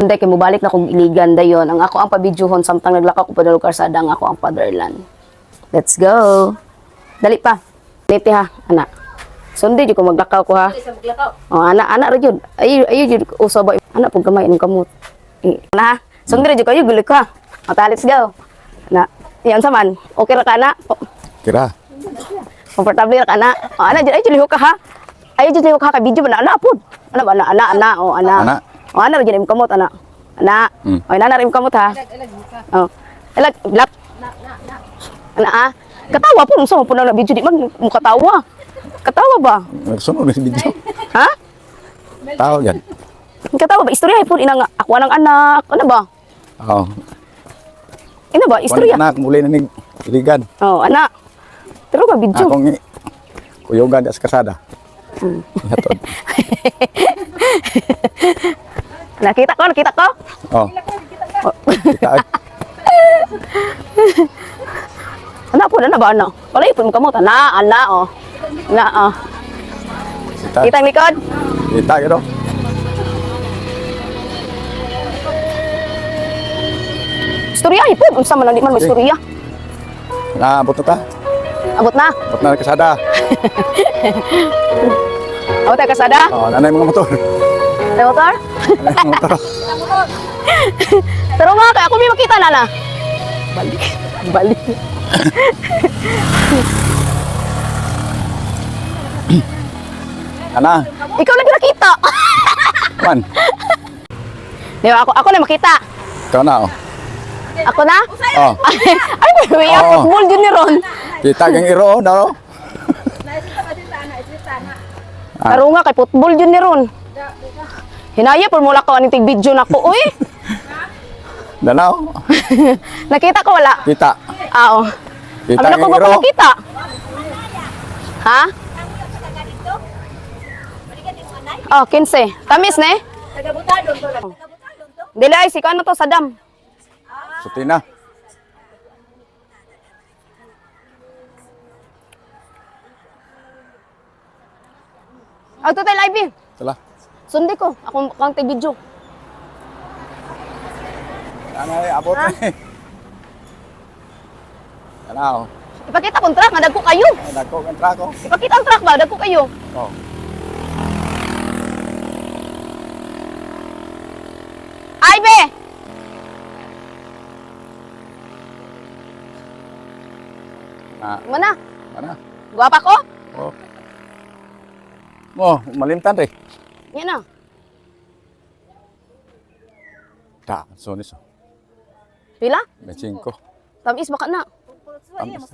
Hindi, kay mubalik na kong Iligan dayon. Ang ako ang pabidyuhon samtang naglakaw ko padulong karsada, ang ako ang fatherland. Let's go. Dali pa. Lete ha, ana. Sundi jud ko maglakaw ko ha. Oh, ana ana ra jud. Ayo ayo jud usa ba ana pug gamay imong kamot. Eh, ana ha. Sundi ra jud kayo gulik ko ha. O, ta, let's go. Na. Yan sa man. Okay ra ka na. Kira. Komportable ra ka na. O, ana jud ay jud lihok ka ha. Ayo jud lihok ka kay video ba na ana pud. Ana ba ana ana ana o ana. Ana. O ana ra jud imong kamot ana. Ana. O ana ra imong kamot ha. Oh. Alag lap. Ana ah. Katawa po unsa man po na video di man mo katawa. Katawa ba? Nagsunod na si video. Ha? Tao yan. Katawa ba? Istorya po ina nga ako ang anak. Ano ba? Oo. Ina ba? Istorya. Anak, muli na ni Iligan. Oh, anak. Pero ba video? Akong kuyugan di sa kasada. Hatod. Nakita ko, nakita ko. Oh. Kita ay. Anak po, ana ba ana? Wala ipon mo kamot. Ana, ana oh. Ana oh. Kita. Kita ang likod. Kita gitu. Istorya ipon unsa man ang di man may istorya. Na, abot na ta. Abot na. Abot na kasada. Abot na kasada. Oh, nanay mga motor. May motor? Nanay mga motor. Pero nga kay ako may makita na na. Balik. Balik. Ana, Ikaw lang nakita. man. Di ba, ako ako na makita. Ikaw na oh. Ako na? Oh. Ay, may Oo. football yun ni Ron. Kita kang iro oh, daw. Ah. Karo nga kay football yun ni Ron. Hinaya por mula ko aning tig video nako uy. Danaw. Nakita ko wala. Kita. Ah, oh. Kita Ano na ko kang ba iro. nakita? Ha? Oh, 15. Tamis ne? Dili ay si ano to Sadam. Sutina. Aw to tayo live. Tala. Sundi ko akong akong tig video. Ana, abot na. Danaw. Ipakita kong truck nga dagko kayo. Dako kang trako. Ipakita ang truck ba dagko kayo. Oh. Ay be. Na, Mana? ana. Guwapa ko? Oh. Mo, malimtan re. Yan na. Ta, so niso. Pila? May 5. Tamis baka na. Tamis.